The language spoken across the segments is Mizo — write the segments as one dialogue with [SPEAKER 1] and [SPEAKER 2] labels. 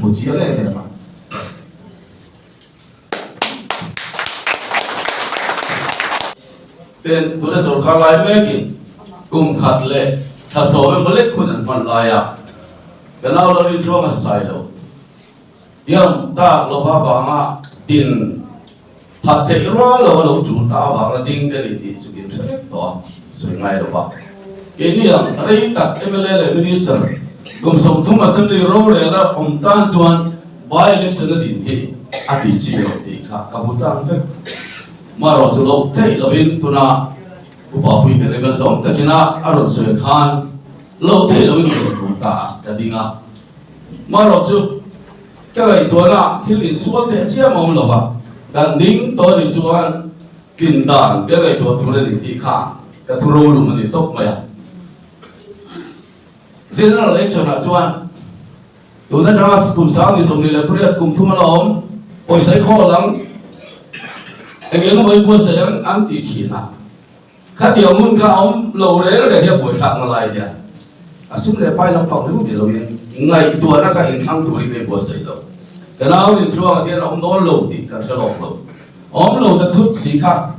[SPEAKER 1] hmu chiang em em a. Ten tuna sorkar lai mekin kum khat leh thla sawm emaw lek hun an hman laia ka nau lo rintluang a sai lo. Tiang tak lova vanga din phat theih rual lo a lo tul ta avanga ding ka ni tih chu in hre vek tawh a, sawi ngai lo va. Keini ang rei tak mla leh Minister kum 30 Assembly rorel a awm tan chuan by-election a din hi a ti chi lo tih kha ka hmu tlang vek. Marawh chu lo theih lovin tuna Upa pui ka level zawng takina a rawn sawi khan lo theih lovin ka rawn tul ta a, ka ding a. Marawh chu ka ngaihtuahna thil insual teh chiam a awm lo va, kan ding tawh anih chuan tlin dan ka ngaihtuah tur a ni tih kha ka thu rolum a ni tawp mai a. General Election ah chuan tun atanga kum 28 kum thum a la awm, pawisa i khawl ang, eng eng emaw i buatsaih ang an ti thin a. Khatiang hmun kha a awm lo reng reng hi a buaithlak na lai hian a sum leh pai lampang ringawt ni loin ngaihtuahna kha inthlang turin ka inbuatsaih lo. Ka nau Rintluanga hian a awm dawn lo tih kan hre lawk lo. A awm lo ta thut si kha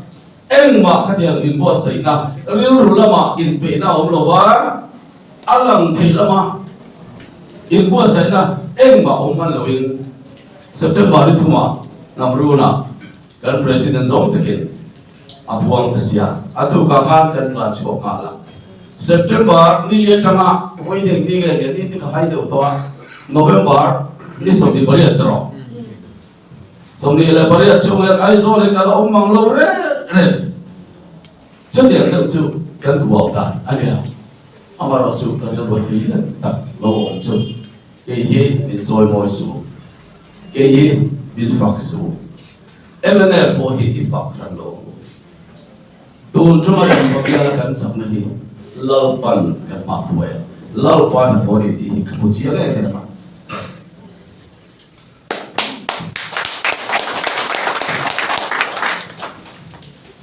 [SPEAKER 1] engmah khatiang inbuatsaihna rilru lamah inpeihna a awm lo va, a lang theih lama inbuatsaihna engmah awm hman loin September ni thumah Namrunah kan President zawng takin A buang ta sia, a tukah khan kan tlan chhuak nghal a. September ni li atanga vawi deng ni nge nia ni te ka hai deuh tawh a, November ni 28 erawh 28 chhung hian Aizawl hi ka la awm mang lo reng reng. Chutiang deuh chu kan kuau dan a nia. Amaherawhchu ka rilru thei lian tak lo awm chu kei hi min chawimawi suh, kei hi min fak suh. Mnf pawh hi i fak hran lo ang u. Tun tuma kan Pabiala kan chakna hi Lalpan kan hmah hruai a, Lalpa hnathawh a ni tih hi ka hmu chiang em em a.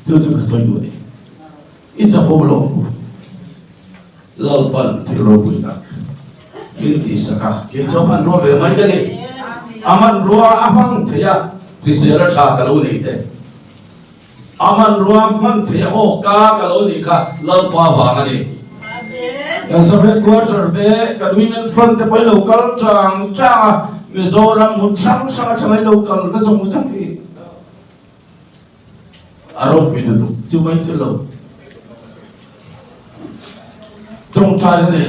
[SPEAKER 1] Chu chu ka sawi duh a ni. I chapo lo ang u. Lalpan thil ropui tak min tihsak a, kei chu a hmanrua ve mai ka ni. A hmanrua a hmang thei a, hrisel a tha ka lo nei te. A hmanrua a hman thei a, aw ka ka lo nih kha Lalpa vang a ni. Kan sub headquarter te, kan women front te pawh i lo kal chang chang a, Mizoram hmun hrang hrang atanga i lo kal na zawng zawng hi. A ropui lutuk chu mai chu lo tawngtai a ni.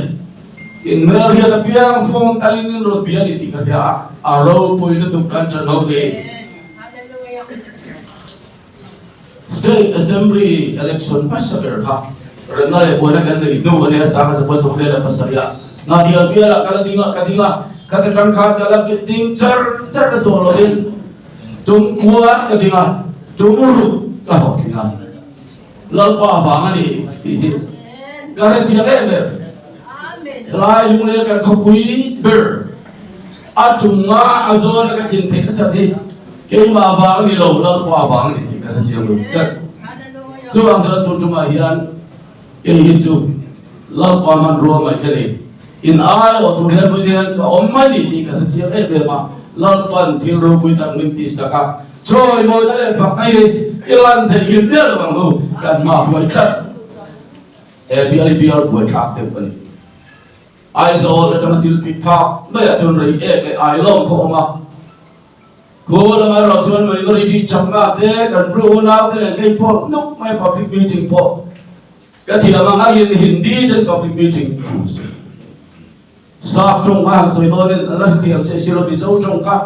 [SPEAKER 1] In hmel hian a piang phone talin in rawn bia a ni tih ka hria a, a ropui lutuk kan ṭan ho ni. State Assembly election hmasa ber kha remna leh buaina kan nei hnu a nia, 1977 ah Ngahdial bialah ka la ding a, ka ding a, khata ṭang khan ka la ding char char a chawl lovin, Tum kua ka ding a, tum ruk ka hlawhtling a, Lalpa vang a ni tih hi ka hre chiang em em. Helai lungleng kan khawpui ber a chunga a zawn a ka thin theih nachhan hi keimah vang a ni lo, Lalpa vang a ni tih ka hre chiang lo tlat. Chuvang chuan tun tumah hian kei hi chu Lalpa hmanrua mai ka ni. In aiawh tur hian vawiin hian ka awm mai ni tih ka hre chiang em em a, Lalpan thil ropui tak min tihsak a, chawi mawina leh fakna hi i lan theih hil miah lo ang u, kan hma buai tlat. He bial hi bial buaithlak deuh a ni. Aizawl atanga thil pik phak maiah chuan rei ek leh ailawm khaw awm a, Khu lamah erawh chuan minority chakna te kan Bru unau te leh kei pawh nuk mai public meeting pawh Ka thiam ang aiin Hindi ten public meeting thu sawi. Sap tawng kha han sawi dawnin an la hrethiam se silo Mizo tawng kha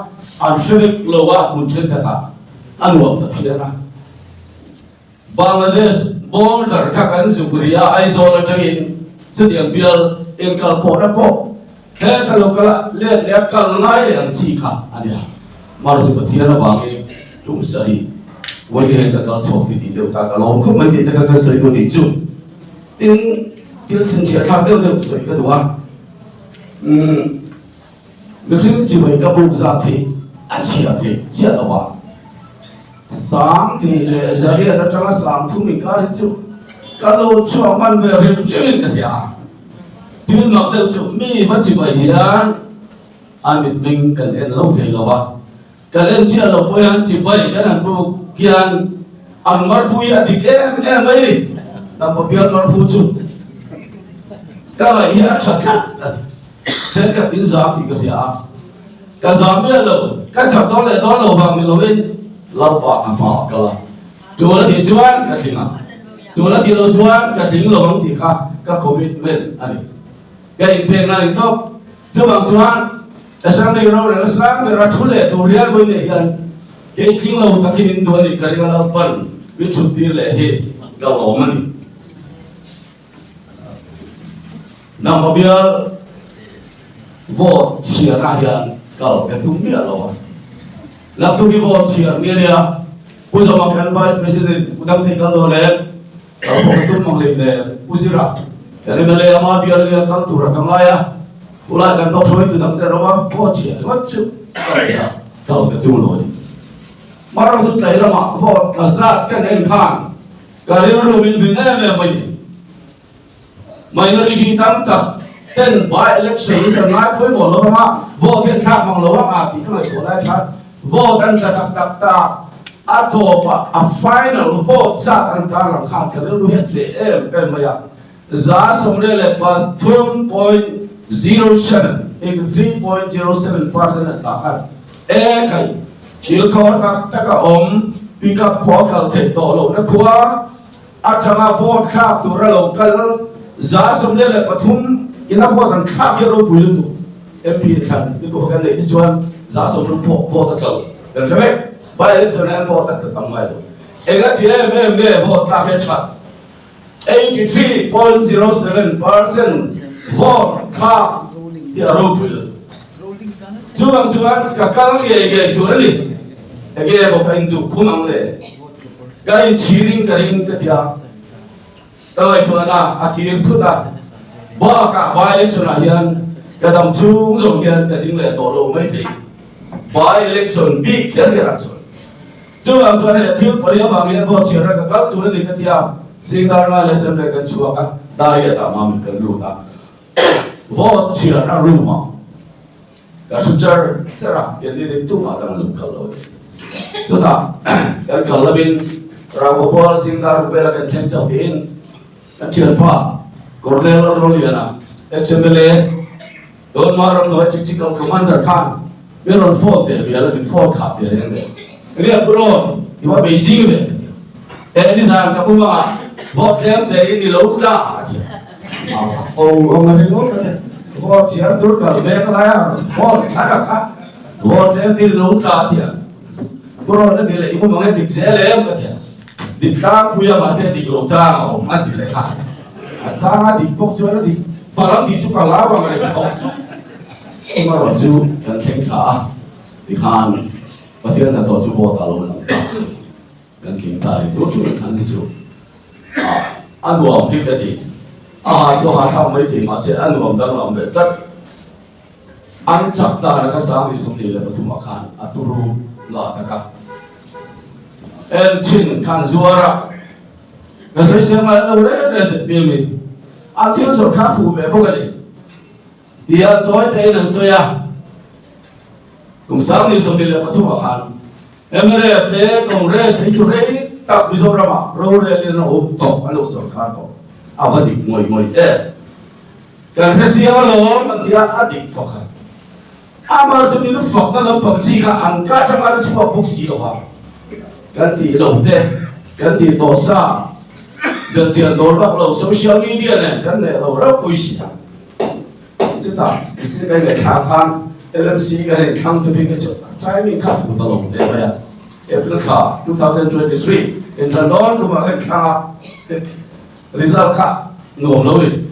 [SPEAKER 1] an hre vek lo a hmun thenkhatah a nuam ta phian a. Bangladesh border kha kan zuk rih a Aizawl atangin chutiang bial inkalpawhna pawh heta lo kal a let leh a kal ngai leh ang chi kha a nia. Mar chu Pathian avangin tum sarih vawi hian ka kal chhuak ti tih deuh ta ka lawm khawp mai tih te kha kan sawi duh nih chu. Tin, thil chhinchhiah thlak deuh deuh sawi ka duh a. Umm, mihring chibai ka buk zat hi a chhia thei chiah lo a. 2800 atanga 3000 inkar hi chu ka lo chhuak hman ve hrim hrimin ka hria a. Thil mak deuh chu mi va chibai hian. An mitmeng kan en lo thei lo a, kan en chiah lo pawh hian chibai kan han buk hian an marphu hi a dik em em mai ni. Dampa bial marphu chu ka ngaih hi a tha tlat a ni. Thenkhat in zam tih ka hria a, ka zam miah lo, ka chak dawn leh dawn lo vang ni loin Lalpa ka hmaah kal a, tul a tih chuan ka tling ang, tul a tih loh chuan ka tling lo ang tih kha ka commitment a ni. Ka inpekna a ni tawp. Chuvang chuan Assembly rorel sang bera thu leh tur hian vawi nei hian kei tling lo takin in duh a nih ka ring a Lalpan min chhut tir leh hi ka lawm a ni. Nangma bial vote chhiarna hian kal ka tum miah lo a. Naktuk hi vote chhiar ni a nia. Pu Zawma kan Vice President Pu Dangthei kal dawn em? Kal pawh ka tum mang hlei nen Pu Zira kan MLA ama bial ania kal tur a ka ngai a. Tulai kan bawk hruaitu dang te rawma vote chhiar ringawt chu ka ngaih a, kal ka tum lo a ni. Marawh chu tlai lamah vote tla zat kan en khan Ka rilru min hmin em em mai ni. Minority tam tak ten by election hi chuan ngai pawimawh lo anga vote hi an thlak mang lo ang a tih ka ngaihtuah lai khan vote an tla tak tak ta a tawpah a final vote zat an tar ang khan ka rilru hi a tleh em em mai a. 93.07, 83.07% an tla khan e khai thil khawr tak tak a awm pick up pawh a kal theih tawh lohna khua atanga vote thlak tur a lo kal 93 ina vote an thlak hi a ropui lutuk MP thlan te pawh kan neih te chuan 60 pawh vote a tlo kan hre vek by election ah hian vote a tla tam ngai lo enga ti em em nge vote thlak hi a that 83.07% vote thlak hi a ropui lo. Chuvang chuan ka kal ngei ngei tur a ni. Enge emaw ka induh khum ang le? Ka inchhirin ka ring ka ti a. Ka ngaihtuahna a kir thut a. Bakah by election ah hian ka dam chhung zawng hian ka ding leh tawh lo mai thei. By election bik kher kher ah chuan. Chuvang chuan hei thil pawi avang hian vote chhiar a ka kal tur a ni ka ti a, zingdar ngai leh sem leh kan chhuak a, dariat ah mah min kan lut a, vote chhiarna room ah ka thu char char a, candidate tumah dang lut kal lo a ni. Chutah kan kal lovin Rangvapual zingdar ruk vela kan thleng chauh tiin kan thianpa Colonel Lalroliana, ex-MLA, Tunhma ramhnuai Tactical Commander khan min rawn phone teh bial a, min phone khah teh reng reng. Enge a pu rawn i va bei zing ve ka ti a. Eh nizan ka pu mangah vote tlem teh in i lo tla a ti a. Aw awm a ringawt a ti. Vote chhiar tur kal ve ka lai a rawn phone chhar a kha. Vote tlem teh in i lo tla a ti a. Pu rawn a ni leh i pu mang e dik zel em ka ti a. Dik tlangpui a mahse dik lo chang a awm a ti leh kha. A chang a dik bawk chuan a dik palh ang tih chu ka lau ang reng tawh. Amarawh chu kan thleng thla a, tikhan Pathian hnathawh chu vote a lo lang ta. Kan tling ta a ni. Tun chu kan hi chu a nuam hi ka ti. A ha chu a hahthlak mai thei mahse a nuam danglam ve tlat. An chak dan a ka sang ni 23 ah khan a turu la tak a. En chin khan zuar a ka sawi siam ngai lo reng reng ZPM in a thil zawrh kha a fuh ve bawk a ni. Ti an tawi te in an sawi a. Kum 2023 ah khan mla te Congress te hi chu rei tak Mizoram ah rorel in an awm tawh an lo sawrkar tawh a va dik ngawih ngawih em. Kan hre chiang alawm an ti a, a dik thawk khat. Amah chu min fakna lampang chi kha an ka atanga an chhuak bawk si lo a, kan tih lo te, kan tih tawh sa, belhchian dawl vak lo, social media nen kan neh lo reuh pui si a. Chutah thil kan ngaihthlak khan LMC kan inthlang te phei kha chu timing kha fuh ta lo teh mai a, April thla 2023 inthlan dawn kumah ka inthlang a, Result kha nuam lo ni.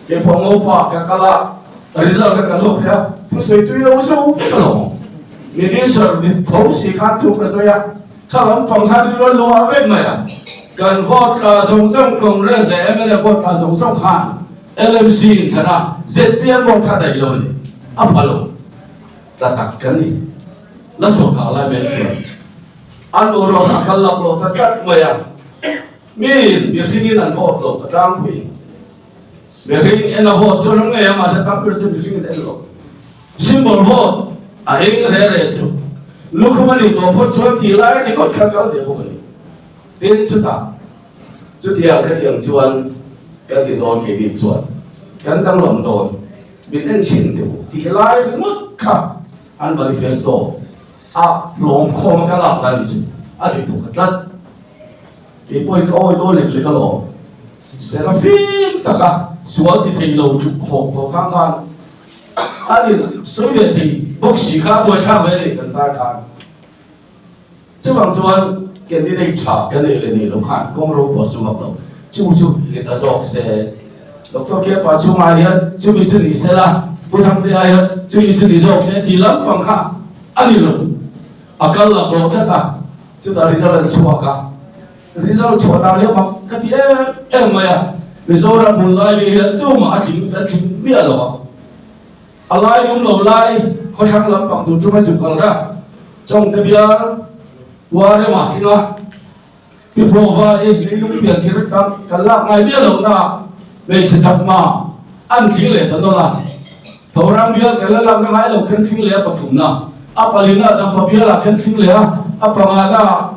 [SPEAKER 1] Keipawh ngopa ka kal a, result kha ka lo phei a, thusawi tui lo zo vek alawm. Minister ni tho si khan thu ka sawi a, kha lampang khan rilru a luah vek mai a. Kan vote tla zawng zawng Congress leh mla vote tla zawng zawng khan LMC in thlan a, zpm vote kha daih lo a ni. A pha lo. Tla tak kan ni. La sawrkar lai mek chuan an boruak a kal lak lo ta tlat mai a. Miin mihringin an vote lo ka tlangpui. Mihring en a vote chu ram ngei a, mahse tam ber chu mihringin en lo. Symbol vote a eng re re chu lukhum a nih tawh phawt chuan tih lai ringawt kha kal ve bawk a ni. Tin, chutah chutiang khatiang chuan kan ti dawn kei bik chuan kan danglam dawn min en chhin teh u tih lai ringawt kha an manifesto a hlawm khawm a ka lak dan chu a dik thawk tlat. Kei pawhin ka awi dawn lek lek alawm. Serafim taka sual ti thei lo tluk khawp tawh khang khan an in sawi ve thei bawk si kha a buaithlak ve a ni kan tar khan. Chuvang chuan candidate tha kan nei leh nei lo khan kawng ro pawh a sum vak lo. Chu chu ni ta zawk se. Doctor Kepa chungah hian chumi chu ni se la, Pu Thangtea hian chumi chu ni zawk se tih lampang kha a ni lo. A kal la tawh tlat a, chutah result an chhuak a. Result chhuah dan hi a mak ka ti em em mai a, Mizoram hmun lai li hian tumah a tling a tling miah lo a. A lai lum lo lai khawthlang lampang tur chu mai chu kal ra Chawngte bial Uarema tling a, Pi Phuava i lung pian thir tam kan lak ngai miah lo na hmeichhe chakma an tling leh ta nawlh a. Thorang bial kan la lakna ngai lo khen tling leh a pathumna, a palina dampa bialah khen tling leh a, a pangana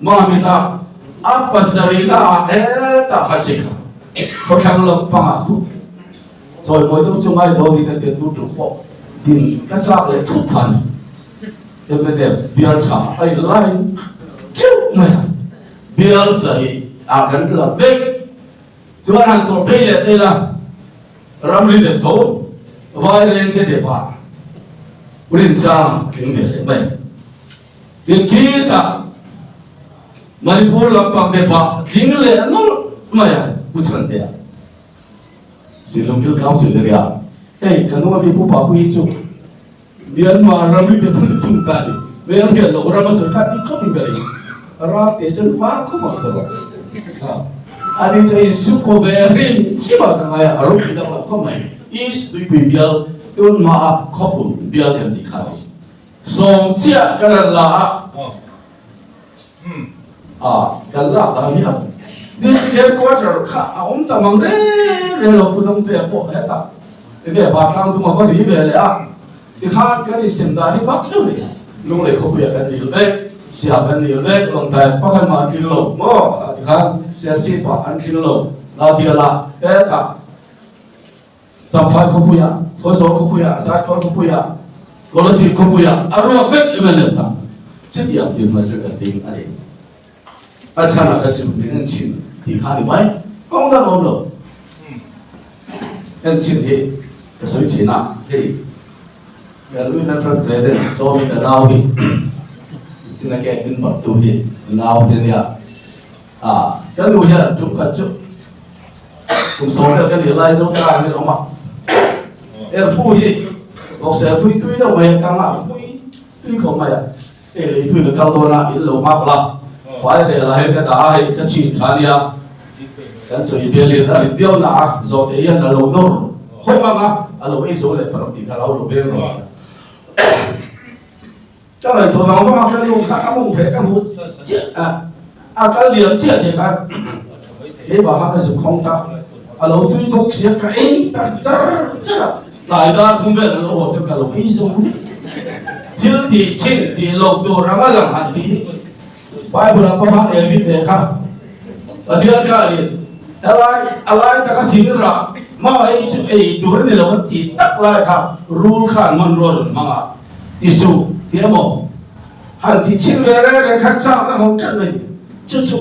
[SPEAKER 1] Mamita a pasarihna ah hetah kha che kha khawthlang lampangah khup chawimawi deuh chu ngai dawn in ka tian tu tuk pawh din ka chak leh thut pha ni. Mnf bial tha a in line teuh mai a, bial sarih ah kan la vek chuan han tawrh phei leh tel a, ramri dep tho vai reng te dep ah rinsang a tling ve leh mai. Tin khitah Manipur lampang depah tling leh nawlh mai a Pu Chhantea Silungkil Council area hei ka hnunga mi Pu Papu hi chu Myanmar ram hi phun thung ta ni hmel hriat loh ram a sawi kha ti khawp in ka ring ram te chuan var khawp ang ka rawh ani chu in suko ve rim hrim a ka ngai a a ropui dang lo khawp mai East Tuipui bial tun hma a khawpum bial em tih kha ni. Sawm chiah ka rawn la a, a kan lak dan hi a District Headquarter kha a awm ta mang reng reng lo Pu Dangtea pawh hetah enge Vatlang duma va ri ve leh a, tikhan kan insem dan hi bak deuh ni Lunglei khawpuiah kan nil vek, Siah kan nil vek, Lawngtlai pakhat mah an tling lo maw tikhan Serchhip ah an tling lo, Latialah hetah. Champhai khawpuiah, Khawzawl khawpuiah, Zaithawl khawpuiah, Kolasib khawpuiah a ruak vek em em ta. Chutiang ti hmasa ka ding a ni. A chhan ah kha chu min en chhin tih kha a ni mai. Kawng dang a awm lo. En chhin hi ka sawi thin a, hei kan Women Front President Sawmi ka nau hi chin a cake min barh tu hi nau te nia. A, ka nu hian tum khat chu kum sawm vel ka nih lai zo ta angin awm a. Erfu hi vawksa erfu hi tui deuh mai a, kang ah pui tui khawp mai a. Hei lei pui ka kal dawn a, in lo nghak la, fai rel ah hian ka dah a, hei ka chhin tha nia. Kan chawi bial in a rit viau na a, zawhte hian a lo nawr hawng ang a, a lo ei zo leh pharh tih kha a lo lo veng rawh. Ka ngaihtuah vang vang a, ka nu kha a mawng pheh ka hmu chiah a, a kal liam chiah teh khan keimah kha ka zuk hawng ta, a lo tui bawk sia ka ei tak char char a, tlai dar thum vel a lo haw chu ka lo ei zawng vek. Thil tih chin tih loh tur anga lang han tih hi Bible ah pawh khan Elvi teh kha Pathian khanin helai a lai taka thing rah hma ei chu ei tur a ni lo an tih tak lai kha rul khan hmanrua rawn hmang a. Ti suh ti emaw han ti chhin ve reng reng kha chak na ho tlat mai ni. Chu chu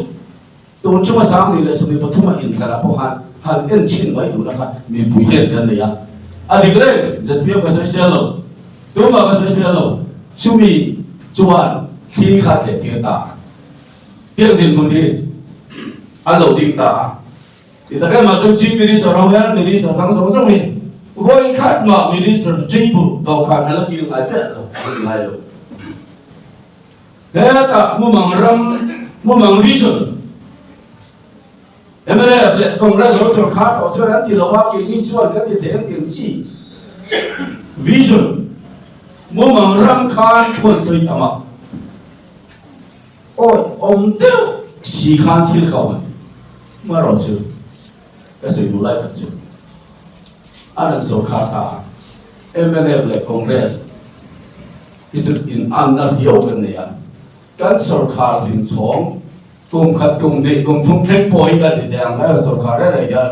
[SPEAKER 1] tun chunga sang ni leh 23 a inthlan ah pawh khan han en chhin mai duhna kha mipui hian kan nei a. A dik reng ZPM ka sawi sel lo, tumah ka sawi sel lo, chumi chuan thli kha tleh tir ta a. Tiang dinhmun hi an lo ding ta a. Ti tak emah chuan Chief Minister ho hian Minister dang zawng zawng hi vawi khat mah Minister table dawhkan an la kil ngai miah lo, an ti ngai lo. Hetah mumang ram, mumang vision mnf leh Congress ho sawrkar tawh chuan an ti lo a, keini chuan kan ti thei ang tih ang chi vision mumang ram khan khuan sawi tam a. Awi awm deuh si khan thil ka awm a ni. Marawh chu ka sawi duh lai tak chu a rawn sawrkhar ta a. Mnf leh Congress hi chu in anna riau kan nei a, kan sorkar hlimchhawng kum khat kum hnih kum thum thleng pawh hi kan ti teh ang he sorkar reng reng hian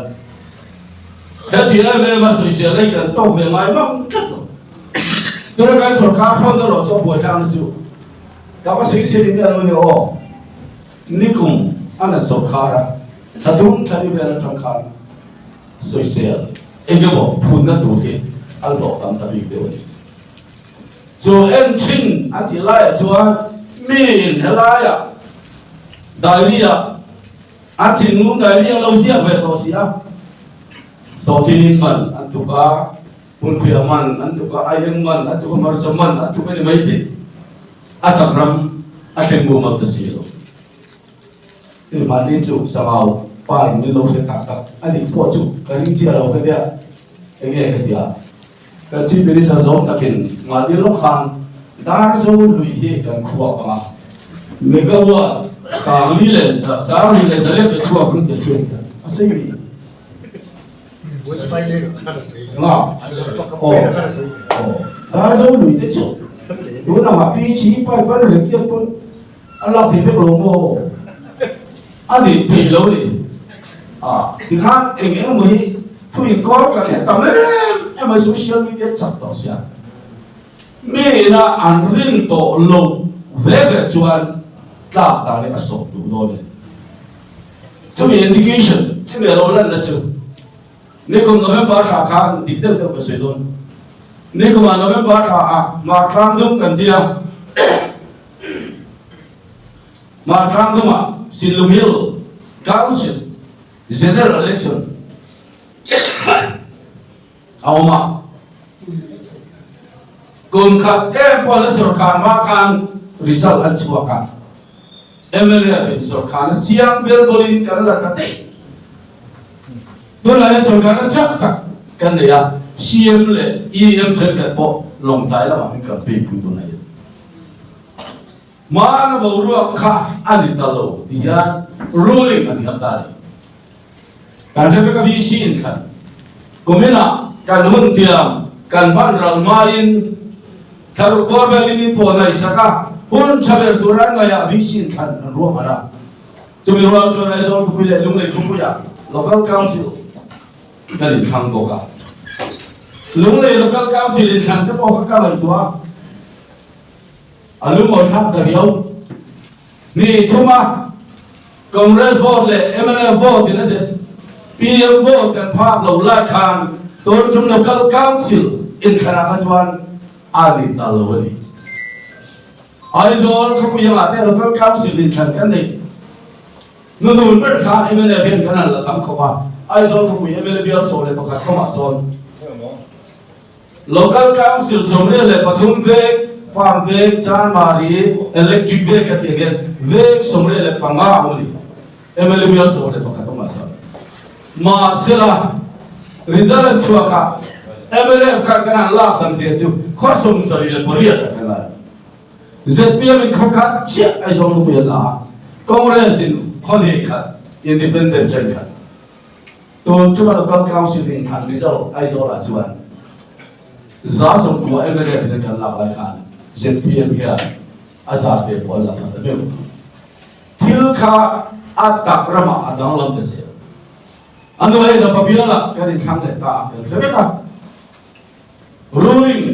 [SPEAKER 1] heti em em a sawisel reng kan tawk ve ngai mang tlat lo. Tuna kan sorkar hrawn erawh chu a buaithlak na chu ka va sawisel in alo ni aw nikum an han sorkar a thla thum thla ni vel atang khan Sawisel eng emaw phunna tur hi a hlawh tam ta bik deuh a ni. Chu en thin an tih laiah chuan miin helaiah diary-ah an thinlung diary a lo ziak ve tawh si a, Sawthinin man an tuk a, Hmunphiah man an tuk a, Aieng man an tuk a, Hmarcha man an tuk a ni mai tih a tak ram a thleng mumal ta si lo. Keimahni chu Sangau pa in min lo hre tak tak a nih pawh chu ka ring chiah lo ka tia, enge ka tia. Kan Chief Minister zawm takin mahni lawk khan Darzo lui hi kan khuak ang a, Megawatt sangli leh sangli leh zalep te chhuak ang tia sawi a sawi ni. Nga aw aw Darzo lui te chu tunah Pichi pipe an reh kiat pawn A lak thei vek lo maw? A nih thei lo ni. A tikhan eng eng emaw hi thu inkawr ka leh tam em em mai social media chak tawh sia. Mi ina an rin tawh lo ve ve chuan tlak dan hi a sawp duh dawn e. Chumi indication chumi a lo lanna chu nikum November thla khan dik deuh deuh ka sawi dawn. Nikumah November thla ah Martlang dum kan ti a. Hmarthlang dungah Sinlung Hill Council General Election a awm a. Kum khat em pawh la sorkar hma khan result an chhuak a. MLA in sorkarna chiang ber bawlin kan la ta daih. Tunah hian sorkarna chak tak kan nei a, CM leh EM thenkhat pawh Lawngtlai lamah min campaign pui dawn a ni. Hmana boruak kha a ni ta lo ti hian ruling a ni ang ta a ni. Kan hre vek a VC inthlan kuminah kan hun tiang kan hman ral hmain thlaruk bawr velin in pawh ngaihsak a, hun tha ber tur an ngaihah VC inthlan an ruahman a. Chumi rual chuan Aizawl khawpui leh Lunglei khawpuiah Local Council kan inthlang bawk a. Lunglei Local Council inthlan te pawh kha ka ngaihtuah a. A lungawi thlak ta riau. Ni thum a, Congress vote leh mnf vote in a zpm vote kan phak lo lai khan tun tum Local Council inthlanah kha chuan a ni ta lo a ni. Aizawl khawpui angah te Local Council inthlan kan nei Nunun ber khan mnf hian kan han la tam khawp a, Aizawl khawpui mla bial 11 kawmah sawn Local Council 23 vek, Farm vek, Chanmari, Electric vek a tih ang hian vek 75 a awm a ni. Mla bial 11 awm ah chuan. Mahsela, result an chhuak a, mla khan kan han lak tam zia chu khaw 78 ah kan la. Zpm in khaw khat chiah Aizawl khawpui an la a, Congress in khaw hnih khat, Independent chen khat. Tun chunga Local Council in thlan result Aizawl ah chuan 90% mnf in an kan lak lai khan zpm hian a zat ve pawh an la khat ta meuh. Thil kha a tak ramah a danglam ta zel. A hnuai Dapa bialah kan inthlang leh ta a, kan hre vek a. Ruling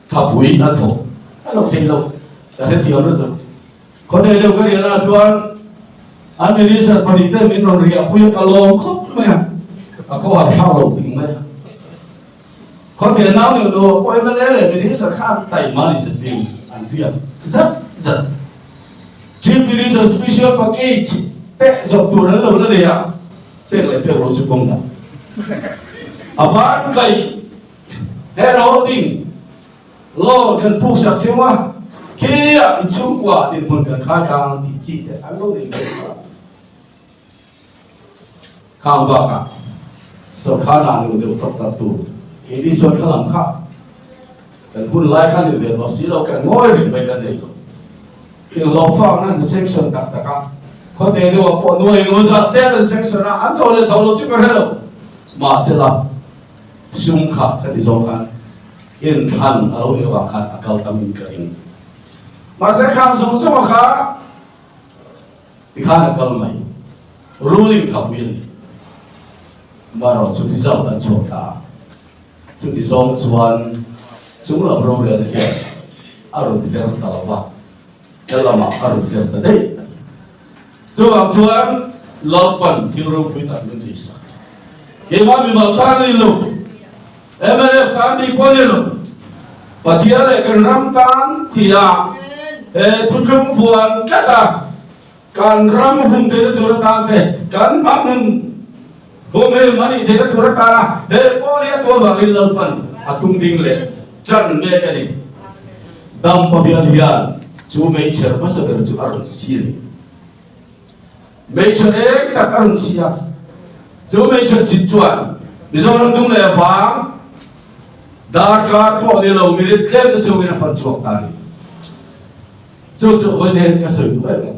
[SPEAKER 1] thapui an thawk a lo thei lo, ka hrethiam lutuk. Khawthei deuh ka riahna ah chuan an minister pahnih ten min rawn riahpui a, ka lawm khawp mai a, a khawhar thlak lo ting mai a. Khawthei nau neuh neuh pawh mla leh minister kha an taima ni zet pin an riak zat zat. Chief Minister special package pek zawk tur an lo la nei a, pek leh pek lo chu kawng dah. A ban kaih hand holding Loan kan puksak cheu a, khi-ah i chhungkua dinhmun kan khai tlang ang tih chi te an lo nei ve kha. Khang bakah sorkar hna nu deuh tawk tak tur keini sawn kha lam kha kan hun lai kha ni ve tawh si lo, kan ngawi reng mai kan nei lo. Inhlawhfak nan section tak tak a, khawte deuh ah pawh nuai ngaw zat te an section a, an tho leh tho lo chu ka hre lo. Mahsela sum kha ka ti zawk khan. Inthlan a lo nih avang khan a kal tam in ka ring. Mahse khang zawng zawng a kha tikhan a kal mai. Ruling thapui a ni. Amaherawhchu result an chhuak ta a. Chuti zawng chuan chung lam rorel hian a rawn her ta lo va, he lamah a rawn her ta daih a ni. Chuvang chuan Lalpan thil ropui tak min tihsak. Keimah mimal tan a ni lo, mnf tan bik pawh a ni lo, Pathian leh kan ram tan tia he thuthlung vuan tlat a, Kan ram hun theihna tur atan te, kan hnam hun humhim a nih theihna tur atana he pawl hi a tuam vangin Lalpan a tum ding leh ṭan mek a ni. Dampa bial hian chu meichher hmasa ber chu a rawn si a ni. Meichher eng tak a rawn si a, chu meichher chit chuan Mizoram dung leh vang darkar pawh ni lo minute tlem te chungin a fan chhuak ta a ni. Chu chu vawi nen ka sawi duh em em.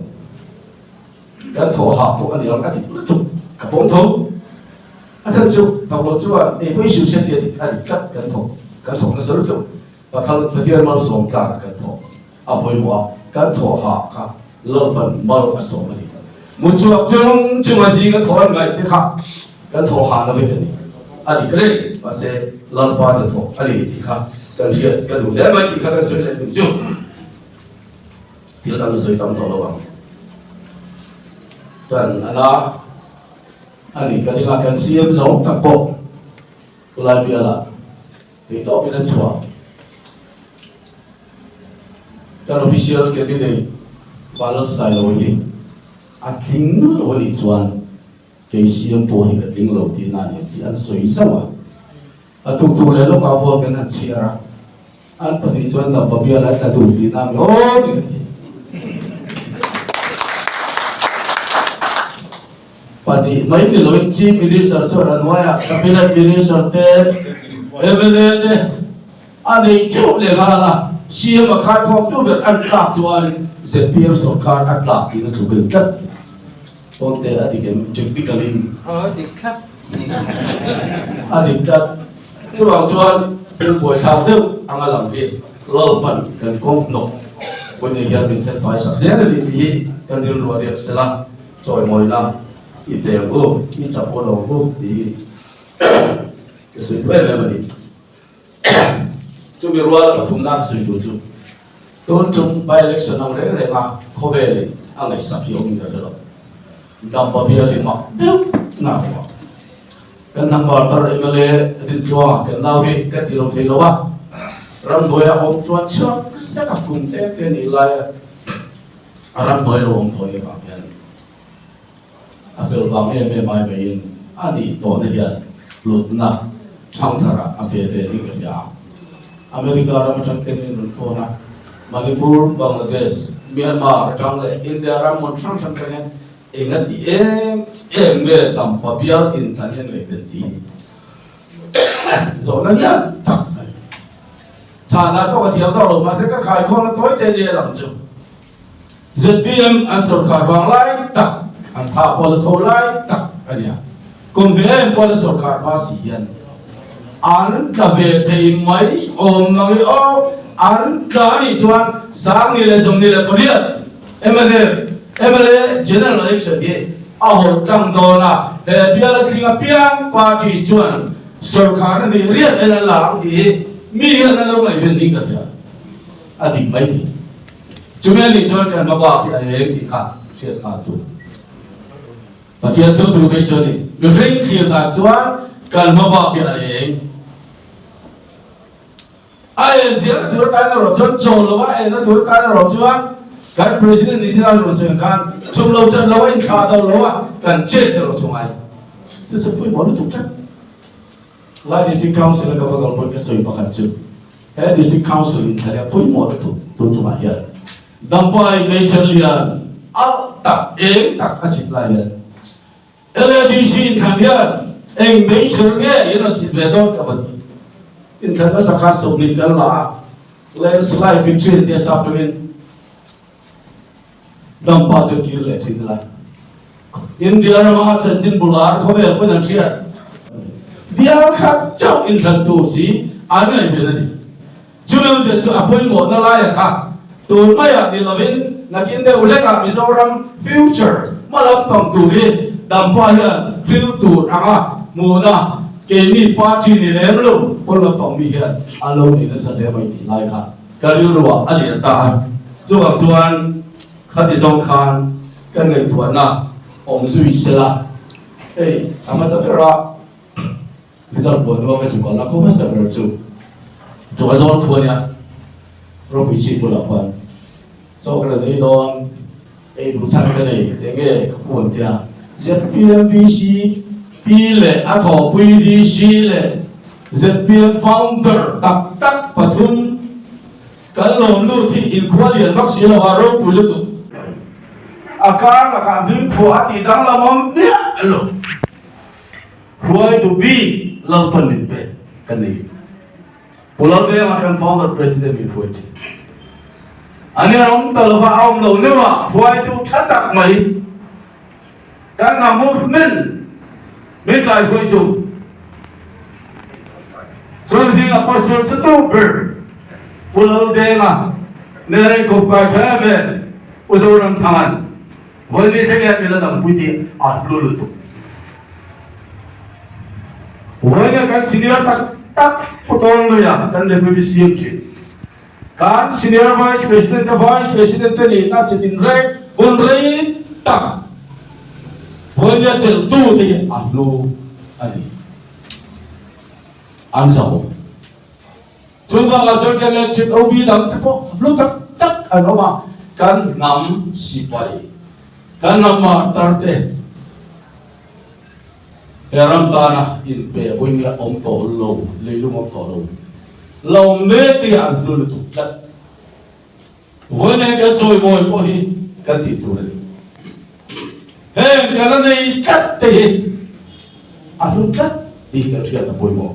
[SPEAKER 1] Kan thawh hah pawh a ni ang a dik lutuk ka pawm tho. A chhan chu Tawlawh chuan ei pawh i siu se tih a dik a dik tlat kan thawk kan thawk nasa lutuk. Pathal Pathian malsawm tlak kan thawk a pawimawh a, kan thawh hah kha Lalpan mal a sawm a ni. Mutchhuak chung chunga zinga thawh an ngaih te kha kan thawh hah na vek a ni. A dik reng mahse Lalpa te thawh a ni tih kha kan hriat ka duh hle mai tih kha kan sawi leh duh chu. Thil dang sawi tam tawh lo ang. Tan ana a ni ka ring a, kan CM zo tak pawh khulai bialah thei tawpin a chhuah. Kan official candidate Vanlal Sailo hi a tling lo a nih chuan kei CM pawh hi ka tling lo tihna a ni tih an sawi zauh a. A tuktuk leh lawkah vuak in an chhiar a. An pahnih chuan Dampa bial a tla duh tihna a ni aw tih ka ti. Pahnih mai ni loin Chief Minister chuan a hnuaiah Cabinet Minister te, mla te a nei theuh leh nghal a, CM a khaikhawm tu ber an tlak chuan zpm sorkar a tlak tihna tluk a ni tlat. Pawnte a dik em? Technical in.
[SPEAKER 2] Aw dik thlap.
[SPEAKER 1] A dik tlat. Chuvang chuan thil buaithlak deuh anga lang hi Lalpan kan kawng hnawk pawimawh hian min then fai sak zel a ni tih hi kan rilru a riak sela chawimawina i pe ang u, i chap aw lo ang u tih hi ka sawi duh em em a ni. Chumi rual pathumna ka sawi tur chu tun tum by election ang reng reng a khawvel in a ngaihsak hi awmin ka hre lo. Dampa bial hi mak deuh na a awm a. Kan hnambar tar mla Rintluanga kan nau hi ka ti lo thei lo a, ramhnuai a awm tluan chhuak zet a kum tlem te nih laia a ramhnuai lo awm thawi avang hian A fel vang em em ai maiin a nih tawhna hian hlutna thangtharah a pe ve ni ka hria a. America ram atang ten in rawn phone a, Manipur, Bangladesh, Myanmar atang leh India ram hmun hrang hrang atangin eng a ti em em nge Dampa bial inthlan hian ngaihven tih hi zawhna lian tak a ni. Chhanah pawh ka thiam tawh lo mahse ka khaikhawmna tawi te nia lang chu. Zpm an sorkar vang lai tak, an tha pawl a tho lai tak a nia. Kum hnih em pawl a sorkar hma si hian an tla ve thei mai awm nang i aw, an tla a nih chuan Sangni leh 28 mla mla General Election hi a hawlh tlang dawn a, he bial a tling apiang party chuan sorkar a nih riat en an la ang tih hi mi hian an lo ngaihven ding ka hria. A dik mai thei. Chumi a nih chuan kan hmabak hi a eng tih kha hriat nghal tur. Pathian thu thu phei chu a ni. Mihring thlir dan chuan kan hmabak hi a eng. A en zia tur atan erawh chuan chawl lo a enna tur atan erawh chuan kan President ni zira rawn sawi ang khan chum lo chan lo a inthlah do lo a kan chet erawh chu ngai. Chu chu pawimawh lutuk tlat. Lai District Council a ka va kal pawhin ka sawi pakhat chu he District Council inthlan hi a pawimawh lutuk tun tumah hian Dampai hmeichhe lian alh tak eng tak a chhit lai hian LADC inthlan hian eng hmeichhe nge in rawn chhit ve dawn ka va ti. Inthlan hmasa khan 20 kan la a, landslide victory tia sap tawngin Dampa chu kir leh thin ila. India rama chanchin bular khawvel pawn an hriat. Bial khat chauh inthlan tur si an ngaihven a ni. Chumi awmzia chu a pawimawhna laia kha tun maiah ni lovin nakin deuh hlekah Mizoram future hma lampang tur hi Dampa hian hril tur anga hmuhna keini party ni lem lo pawn lampang mi hian a lo ni nasa hle mai tih lai kha ka rilruah a lian ta a. Chuvang chuan khati zawng khan kan ngaihtuahna awm zui sela hei a hmasa berah Result buai hnuah ka zuk a, la khaw hmasa ber chu Chawhzawl khua nia ropui chhip bulah khuan chaw ka rawn ei dawn, ei duh chhan ka nei ka ti nge ka pu an tia. Zpm VCP leh a thawhpui VC leh zpm founder tak tak pathum kan lawm lut hi inkhua lian vak si lo a, ropui lutuk. A kar lakah hmingphuah a tih danglam awm hmiah lo. Hruaitu bik Lalpan min pe ka ni. Pu Laldenga kan founder president min hruai thin. A ni a awm ta lova a awm lo neuh a, hruaitu tha tak mai kan nga movement min kai hruaitu chuan zinga pastor satu ber Pu Laldenga nen inkawp kai tha em em Pu Zoramthanga'n Vawiin thleng hian mila dangpui tih a hlu lutuk. Vawiin kan senior tak tak Pu Tawnluia kan Deputy CM thin. Kan senior Vice President te Vice President te nihna chi tin reng hun rei tak vawiin a chelhtu te hi a hlu a ni. An zahawm. Chuvangah chuan kan electric OB dang te pawh hlu tak tak an awm a, kan hnam sipai, kan hnam martar te he ram tana inpe vawiin a awm tawh lo, leilung awm tawh lo, lo awm mek te hi an hlu lutuk tlat. Vawiin hian kan chawimawi pawh hi kan tih tur a ni. Heng kan la nei tlat te hi a hlu tlat tih hi kan hriat a pawimawh.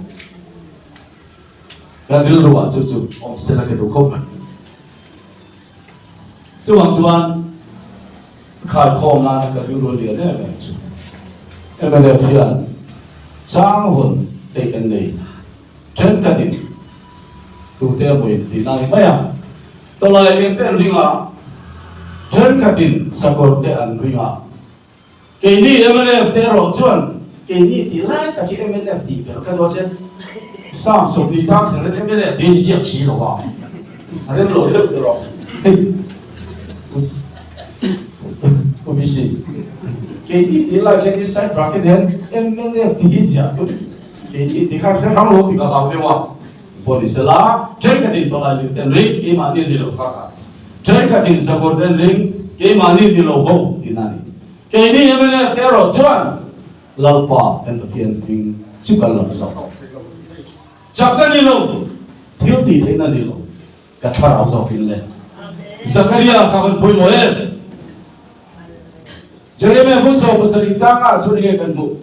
[SPEAKER 1] Kan rilruah chu chu awm sela ka duh khawp mai. Chuvang chuan khaikhawm nana ka rilru lian em em chu mnf hian chang vawn hei kan nei thenkhatin tute amuin tih na ni mai a, tawlai lian te an ring a, thenkhatin sakawr te an ring a. Keini mnf te erawh chuan keini tih lai tak hi mnf tih ber ka duat che. Sam 20 chang ser in mnf tih hi ziak si lo a, a rem lo deuh erawh. Pu BC, keini tih lai khian inside bracket hian mnf tih hi ziah tur keini tih kha hre hrang lo tih ka hlau deuh a. Pawh ni sela, thenkhatin palai lir ten ring keimahni ni lo kha kha. Thenkhatin sakawr ten ring keimahni ni lo ho tihna a ni. Keini mnf te erawh chuan Lalpa kan Pathian hming chu kan lo zawk. Chakna ni lo, thil tih theihna ni lo, ka thlarau zawkin le. Zakaria kha kan pawimawh em? Jeremiah hun 70 changah chuan enge kan hmuh?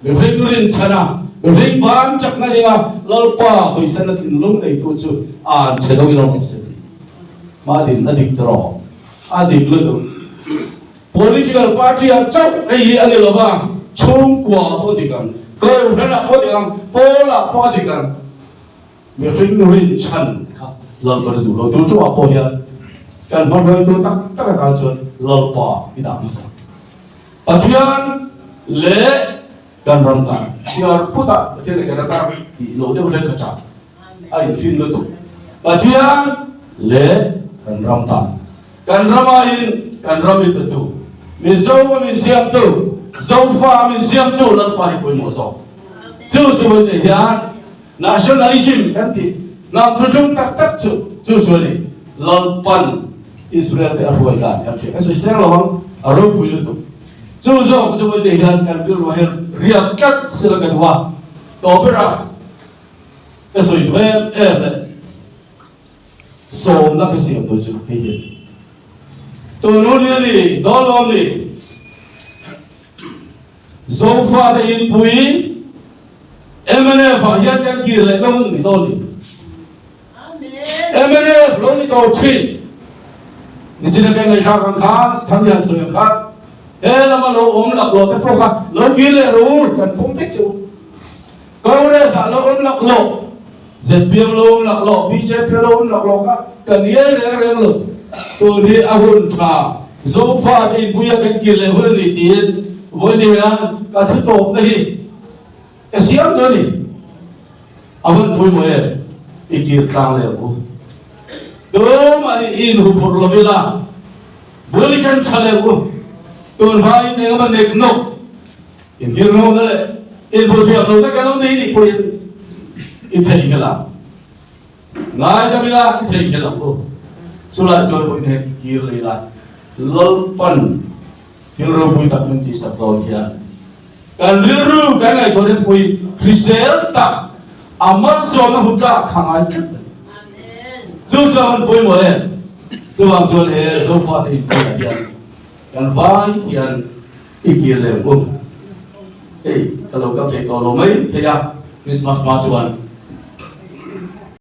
[SPEAKER 1] Mihring rinchhana, mihring ban chakna ringa Lalpa hawisana thinlung neitu chu a an che lo ilo ang se tih. Madin a dik tawh, a dik lutuk. Political party ah chauh hei hi a ni lova, chhungkua ah pawh a dik ang, kohhran ah pawh a dik ang, pawl ah pawh a dik ang. Mihring rinchhan kha Lalpa na duh lo tur chungah pawh hian kan hmahruaitu tak tak atan chuan Lalpa i dah hmasa. Pathian leh kan ram tan chhiar phut a, Pathian leh kan ram tan tih loh deuh hlek kha chak a infin lutuk. Pathian leh kan ram tan, kan ram aiin kan ram i petu, Mizo a min siamtu, Zofa a min siamtu Lalpa hi pawimawh zawk. Chu chu vawiin hian Nationalism kan tih hnam thuthlung tak tak chu chu chu a ni. Lalpan Israel te a hruai dan kan hria. Ka sawi seng lo ang, a ropui lutuk. Chu zawk chu vawiin hian kan rilruah hian riak tlat sila ka duh a, tawh berah ka sawi duh em em leh sawmna ka siam tur chu hei hi a ni. Tun hun hi a ni, dawn lawm ni. Zofate inpui mnf ah hian kan kir leh lo ni dawn ni. Mnf lo ni tawh thin. Nichina kan ngaihthla kan khan Thanglian sawi ang khan he lama lo awm laklawh te pawh kha lo kir leh rawh u kan pawm vek che u. Congress ah lo awm laklawh. ZPM lo awm laklawh, bjp lo awm laklawh kha kan iai reng reng lo. Tun hi a hun tha, Zofa te inpuia kan kir leh hun a ni tiin vawiin hian ka thu tawpna hi ka siam dawn a ni. A van pawimawh em? I kir tlang leh ang u. Tumah hi i inhu phurh lo ila, bul i kan tha leh ang u. Tun hmain eng emaw nek nawk inhir ngawna leh inbu thiam lo te kan lo nei nih pawhin i theihnghilh ang. Ngaidam ila i theihnghilh ang u. Chulai chuan vawiin hian i kir leh ila, Lalpan thil ropui tak min tihsak dawn hian Kan rilru kan ngaihtuah te pui hrisel tak a malsawmna hmu tlak kha ngai tlat a ni. Chu chu a hun pawimawh em? Chuvang chuan he Zofate inpuiah hian kan vai hian i kir lem u. Hei ka lo kal thei tawh lo mai thei a, Christmas hma chuan.